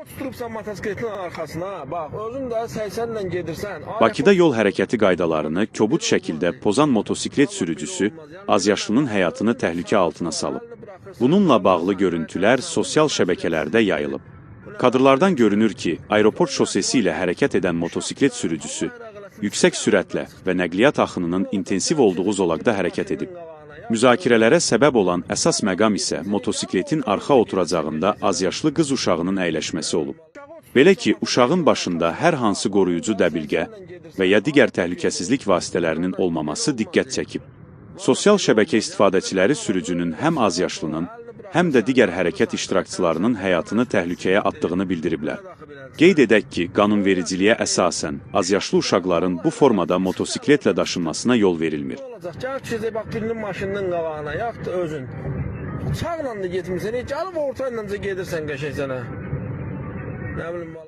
Oturubsan motosikletin arxasına, bax, özün də 80 ilə gedirsən. Bakıda yol hərəkəti qaydalarını kobud şəkildə pozan motosiklet sürücüsü azyaşlının həyatını təhlükə altına salıb. Bununla bağlı görüntülər sosial şəbəkələrdə yayılıb. Kadrlardan görünür ki, aeroport şosesi ilə hərəkət edən motosiklet sürücüsü yüksək sürətlə və nəqliyyat axınının intensiv olduğu zolaqda hərəkət edib. Müzakirələrə səbəb olan əsas məqam isə motosikletin arxa oturacağında azyaşlı qız uşağının əyləşməsi olub. Belə ki, uşağın başında hər hansı qoruyucu dəbilqə və ya digər təhlükəsizlik vasitələrinin olmaması diqqət çəkib. Sosial şəbəkə istifadəçiləri sürücünün həm azyaşlının, həm də digər hərəkət iştirakçılarının həyatını təhlükəyə atdığını bildiriblər. Qeyd edək ki, qanunvericiliyə əsasən azyaşlı uşaqların bu formada motosikletlə daşınmasına yol verilmir. Olacaq. Gəl düşəcək bax birinin maşınının qabağına, yaxud da özün. Sağla da getmirsən, heç gəlib orta ilə gedirsən qəşəng sənə. Nə bilim vallahi.